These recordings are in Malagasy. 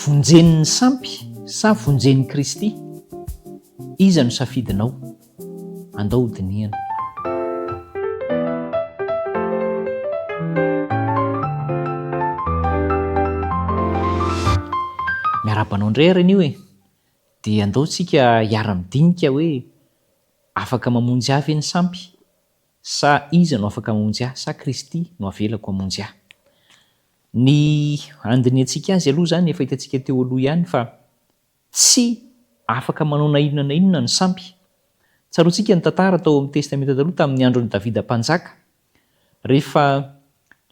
Vonjen'ny sampy sa vonjen'i Kristy? Iza no safidinao? Andao hodinihana. Miarahaba anao indray ary anio e! Dia andao tsika hiara-midinika hoe afaka mamonjy ahy ve ny sampy? Sa iza no afaka mamonjy ahy sa Kristy no avelako hamonjy ahy? Ny handinihantsika azy aloha izany efa hitantsika teo aloha ihany fa tsy afaka manao na inona na inona ny sampy. Tsaroantsika ny tantara tao amin'ny Testamenta Taloha tamin'ny andron'i Davida Mpanjaka rehefa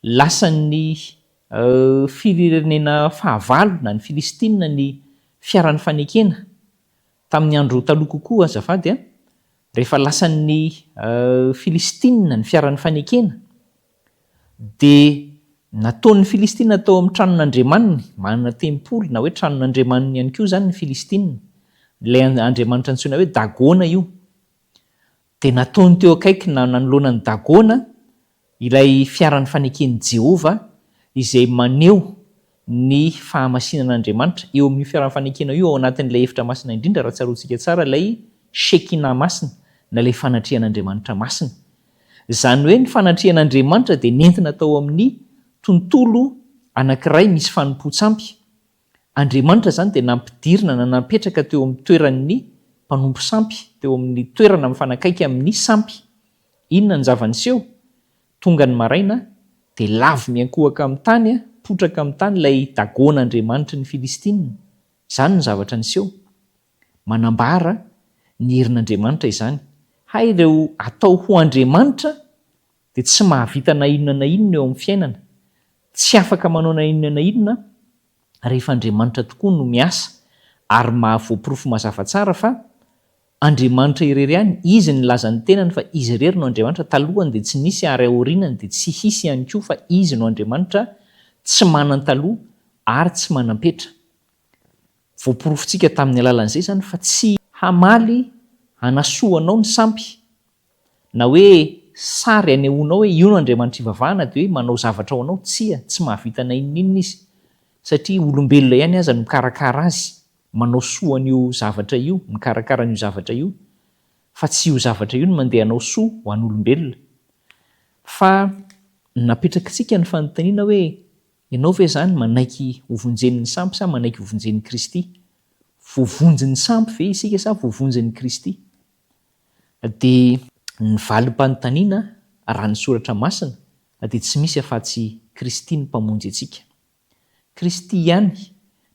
lasan'ny firenena fahavalo na ny Filistina ny fiaran'ny fanekena Tamin'ny andro taloha kokoa, azafady a, rehefa lasan'ny Filistina ny fiaran'ny fanekena, dia nataon'ny Filistina tao amin'ny tranon'andriamaniny, manana tempoly na hoe tranon'andriamaniny ihany koa izany ny Filistina, ilay andriamanitra antsoina hoe Dagona io. Dia nataony teo akaiky na nanoloana an'i Dagona ilay fiaran'ny faneken'i Jehovah izay maneho ny fahamasinan'Andriamanitra. Eo amin'io fiaran'ny fanekena io, ao anatin'ilay efitra masina indrindra, raha tsaroantsika tsara, ilay Shekinah masina, na ilay fanatrehan'Andriamanitra masina. Izany hoe ny fanatrehan'Andriamanitra dia nentina tao amin'ny tontolo anankiray misy fanompoan-tsampy. Andriamanitra izany dia nampidirina na nampetraka teo amin'ny toeran'ny mpanompo sampy, teo amin'ny toerana mifanakaiky amin'ny sampy. Inona ny zava-niseho? Tonga ny maraina, dia lavo miankohoka amin'ny tany, potraka amin'ny tany ilay Dagona andriamanitry ny Filistina. Izany no zavatra niseho. Manambara ny herin'Andriamanitra izany. Hay ireo atao ho andriamanitra dia tsy mahavita na inona na inona eo amin'ny fiainana. Tsy afaka manao na inona na inona rehefa Andriamanitra tokoa no miasa ary mahavoaporofo mazava tsara fa Andriamanitra irery ihany, Izy nilaza ny tenany fa Izy irery no Andriamanitra, talohany dia tsy nisy ary aorianany dia tsy hisy ihany koa fa Izy no Andriamanitra tsy manan-taloha ary tsy manam-petra. Voaporofontsika tamin'ny alalan'izay izany fa tsy hamaly hanasoa anao ny sampy Na hoe sary anehoanao hoe io no Andriamanitra ivavahana dia hoe manao zavatra ho anao, tsia, tsy mahavita na inona inona izy satria olombelona ihany aza no mikarakara azy, manao soa an'io zavatra io, mikarakara an'io zavatra io, fa tsy io zavatra io no mandeha hanao soa ho an'olombelona. Fa napetrakitsika ny fanontaniana hoe ianao ve izany manaiky hovonjen'ny sampy sa manaiky hovonjen'i Kristy? Voavonjin'ny sampy ve isika sa voavonjin'i Kristy? Dia ny valim-panontaniana raha ny Soratra Masina dia tsy misy afa-tsy Kristy no Mpamonjy antsika. Kristy ihany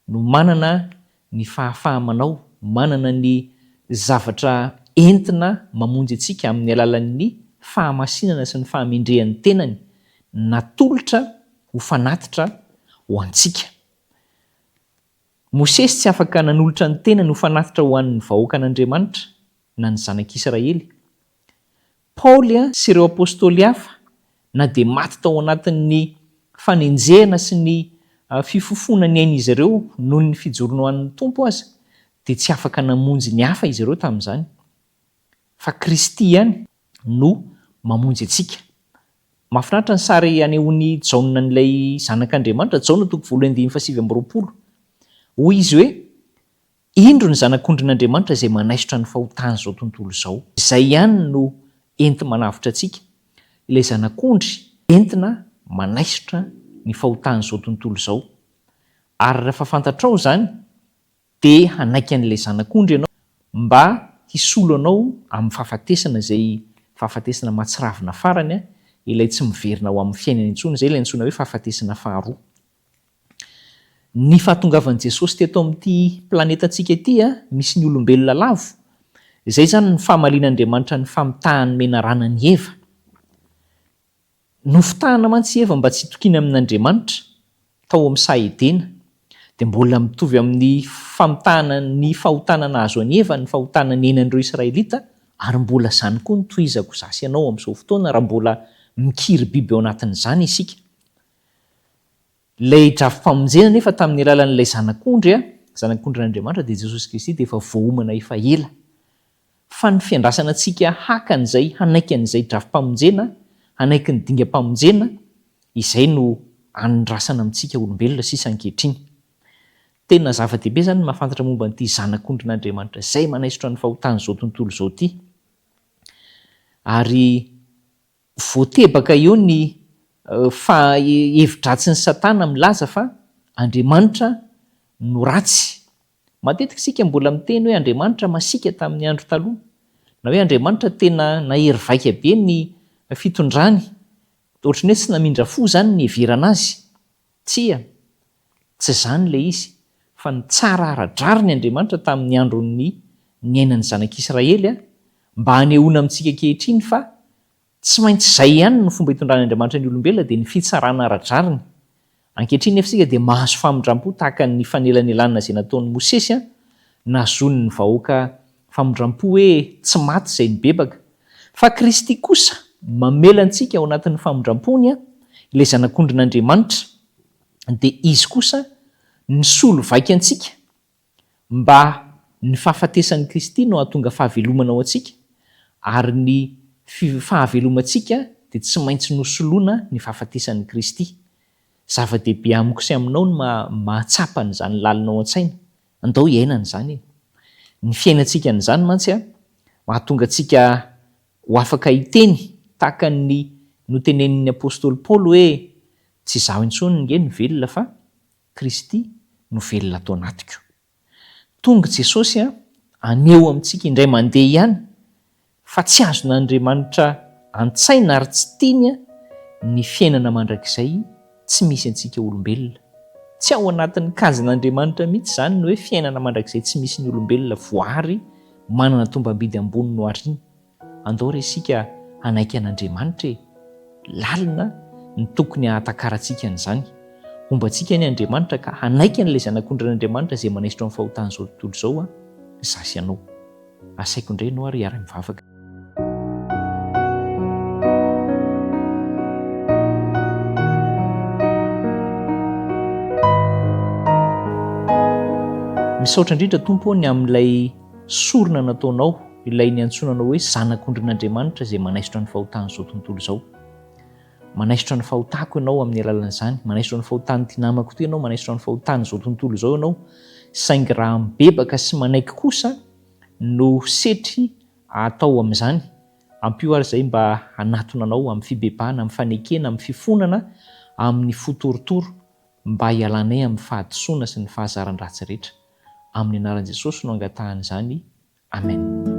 no manana ny fahafaha-manao, manana ny zavatra entina mamonjy antsika amin'ny alalan'ny fahamasinana sy ny fahamendrehan'ny tenany natolotra ho fanatitra ho antsika. Mosesy tsy afaka nanolotra ny tenany ho fanatitra ho an'ny vahoakan'Andriamanitra na ny zanak'Israely. Paoly sy ireo apostoly hafa, na dia maty tao anatin'ny fanenjehana sy ny fifofoana ny ain'izy ireo noho ny fijoroany ho an'ny Tompo aza, dia tsy afaka namonjy ny hafa izy ireo tamin'izany. Fa Kristy ihany no mamonjy antsika. Mahafinaritra ny sary anehoan'i Jaona an'ilay Zanak'Andriamanitra, Jaona toko voalohany andininy fahasivy amby roapolo. Hoy izy hoe, Indro ny Zanak'ondrin'Andriamanitra izay manaisotra ny fahotan'izao tontolo izao. Izay ihany no enti-manavotra antsika, ilay Zanak'ondry entina manaisotra ny fahotan'izao tontolo izao. Ary rehefa fantatrao izany, Dia hanaiky an'ilay Zanak'ondry ianao mba hisolo anao amin'ny fahafatesana izay fahafatesana mahatsiravina farany, ilay tsy miverina ho amin'ny fiainana intsony, izay ilay antsoina hoe fahafatesana faharoa. Ny fahatongavan'i Jesosy teto amin'ity planetantsika ity, misy ny olombelona lavo, izay izany ny famalian'Andriamanitra ny famitahan'ny menarana an'i Eva. Nofitahana mantsy i Eva mba tsy hitokiany amin'Andriamanitra, tao amin'ny saha Edena. Dia mbola mitovy amin'ny famitahana ny fahotana nahazo an'i Eva ny fahotana niainan'ireo Israelita, ary mbola izany koa no tohizako izaho sy ianao amin'izao fotoana raha mbola mikiribiby ao anatin'izany isika. Ilay drafi-pamonjena anefa tamin'ny alalan'ilay Zanak'ondry, Zanak'ondrin'Andriamanitra, dia Jesosy Kristy dia efa voaomana efa ela. Fa ny fiandrasana antsika haka an'izay, hanaiky an'izay drafi-pamonjena, hanaiky ny dingam-pamonjena, izay no andrasana amintsika olombelona sisa ankehitriny. Tena zava-dehibe izany ny mahafantatra momba an'ity Zanak'ondrin'Andriamanitra izay manaisotra ny fahotan'izao tontolo izao ity. Ary voatebaka eo ny fa hevi-dratsin'i Satana milaza fa Andriamanitra no ratsy. Matetika isika mbola miteny hoe Andriamanitra masiaka tamin'ny andro taloha, na hoe Andriamanitra tena nahery vaika be ny fitondrany, ohatran'ny hoe tsy namindra fo izany ny niheverana azy. Tsia, tsy izany ilay izy, fa nitsara ara-drariny Andriamanitra tamin'ny andron'ny niainan'ny zanak'Israely, mba hanehoana amintsika ankehitriny fa tsy maintsy izay ihany no fomba itondran'Andriamanitra ny olombelona, dia ny fitsarana ara-drariny. Ankehitriny nefa isika dia mahazo famindram-po tahaka ny fanelanelanana izay nataon'i Mosesy, nahazoan'ny vahoaka famindram-po hoe tsy maty izay nibebaka. Fa Kristy kosa mamela antsika ao anatin'ny famindram-pony, ilay Zanak'ondrin'Andriamanitra, dia Izy kosa nisolo vaika antsika mba ny fahafatesan'i Kristy no hahatonga fahavelomana ho antsika, ary ny fahavelomantsika dia tsy maintsy nosoloana ny fahafatesan'i Kristy. Zava-dehibe amiko sy aminao ny mahatsapa an'izany lalina ao an-tsaina. Andao hiainana izany e! Ny fiainantsika an'izany mantsy an, mahatonga antsika ho afaka hiteny tahaka ny notenenin'ny apostoly Paoly hoe, Tsy izaho intsony nge no velona fa Kristy no velona ato anatiko. Tonga Jesosy an, haneho amintsika indray mandeha ihany fa tsy azon'Andriamanitra an-tsaina ary tsy tiany ny fiainana mandrakizay tsy misy antsika olombelona. Tsy ao anatin'ny kajin'Andriamanitra mihitsy izany ny hoe fiainana mandrakizay tsy misy ny olombelona voary manana tombam-bidy ambony noharina. Andao re isika hanaiky an'Andriamanitra e! Lalina ny tokony hahatakarantsika an'izany. Homba antsika anie Andriamanitra ka hanaiky an'ilay Zanak'ondrin'Andriamanitra izay manaisotra ny fahotan'izao tontolo izao izaho sy ianao. Asaiko indray ianao ary hiara-mivavaka. Misaotra indrindra Tompo ô ny amin'ilay sorona nataonao, ilay niantsoana anao hoe Zanak'ondrin'Andriamanitra izay manaisotra ny fahotan'izao tontolo izao. Manaisotra ny fahotako ianao amin'ny alalan'izany, manaisotra ny fahotan'ity namako ity ianao, manaisotra ny fahotan'izao tontolo izao ianao, saingy raha mibebaka sy manaiky kosa no setry atao amin'izany, ampio ary izay mba hanatona anao amin'ny fibebahana, amin'ny fanekena, amin'ny fifonana, amin'ny fo torotoro, mba hialanay amin'ny fahadisoana sy ny fahazaran-dratsy rehetra. Amin'ny anaran'i Jesosy no angatahana izany. Amen.